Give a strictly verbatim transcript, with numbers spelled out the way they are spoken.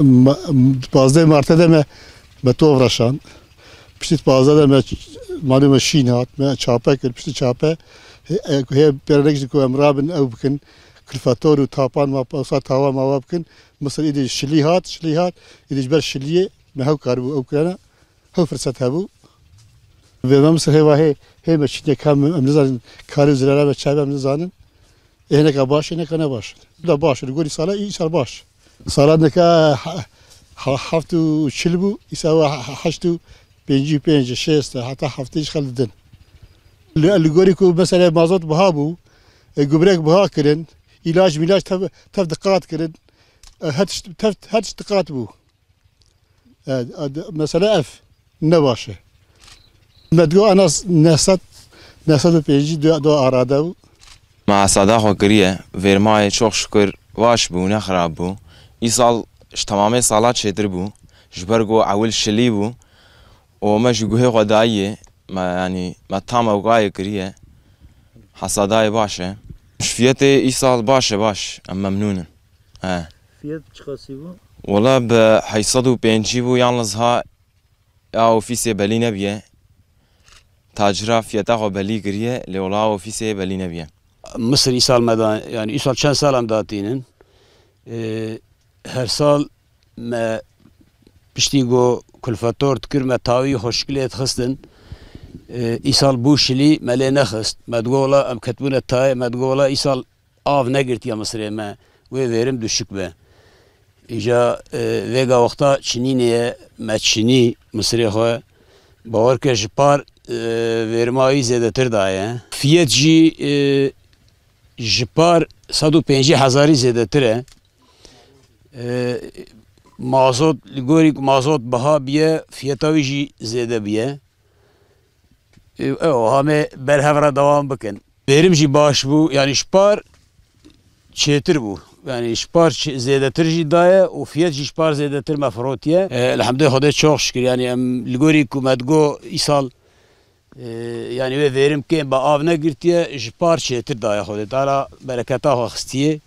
Me, pazdeh Martê de me, me tov reşand. Piştî pazdeh de me, malê me şîn hat, me çape kir, piştî çape, hê, hê pêrenek jî ku em rabin ew bikin, kulfator û tapan ma, wisa tawa mawa bikin, misal îdî şilî hat, şilî hat, îdî ji ber şiliyê me hew karibû ew kirana, hew firset hebû. Vê me misal hêva hê, hê me çînek hem em nizanin, karê û zirara me çabe em nizanin. Ê hineka baş, ê hineka ne baş. Da baş, li gorî sala, îsal baş. Sala neka ha-, ha-, heft û çil bû, îsal wa ha-, heşt û pêncî û pênc, şêst, heta heftê jî xel didin. Li, li gorî ku mesela mazot biha bû, e, gubrek biha kirin, îlac mîlac tev, tev diqat kirin, e, her tişt, tev, her tişt diqat bû. E, e, mesele ev ne baş e. Me digo en az neh sed, neh sed û pêncî do, do arade bû. Me hesada xwe kiriye, vêrmayê çok şükür baş bû, ne xirab bû. Îsal ji temamê sala çêtir bû, ji ber ku ewil şilî bû û me ji guhê xwe dayiyê, me, yanî, me tam ewqayê kiriye. Hesadayê baş e. Ji fiyetê îsal baş e, baş. Em memnûn in. He. Fiyet çiqasî bû? Wala bi heyt sed û pêncî bû, yalnız ha ya ofîsê belî nebiye. Tacira fiyeta xwe belî kiriye, lê wala ofîsê belî nebiye. Misir îsal me da, yani îsal çend sal em datînin. Ee, her sal me piştî ku kulfator dikir, me tawî xweşikilê dixistin. Ee, îsal bû şilî me lê nexist. Me digo wala em ketbûne tayê, me digo wala îsal av negirtiye Misirê me, wê vêrim düşük be. Îca, e, vêga wexta çinînê ye, me çinî Misirê xwe. Bawer ke ji par, e, vêrima wî zêdetir daye. Fiyet jî, e, ji par sed û pêncî hezarî zêdetir e. E, mazot, li gorî ku mazot biha biye, fiyeta wî jî zêde biye. Ew, hamê berhev re dewam bikin. Vêrim jî baş bû, yanî ji par çêtir bû. Yanî ji par çê-, zêdetir jî daye û fiyet jî ji par zêdetir me firotiye. E, elhamdülillah Xwedê çok şükür, yanî em li gorî ku me digo îsal, e, yanî wê vêrim kêm be, av negirtiye, ji par çêtir daye Xwedê. Teala bereketa xwe xistiye.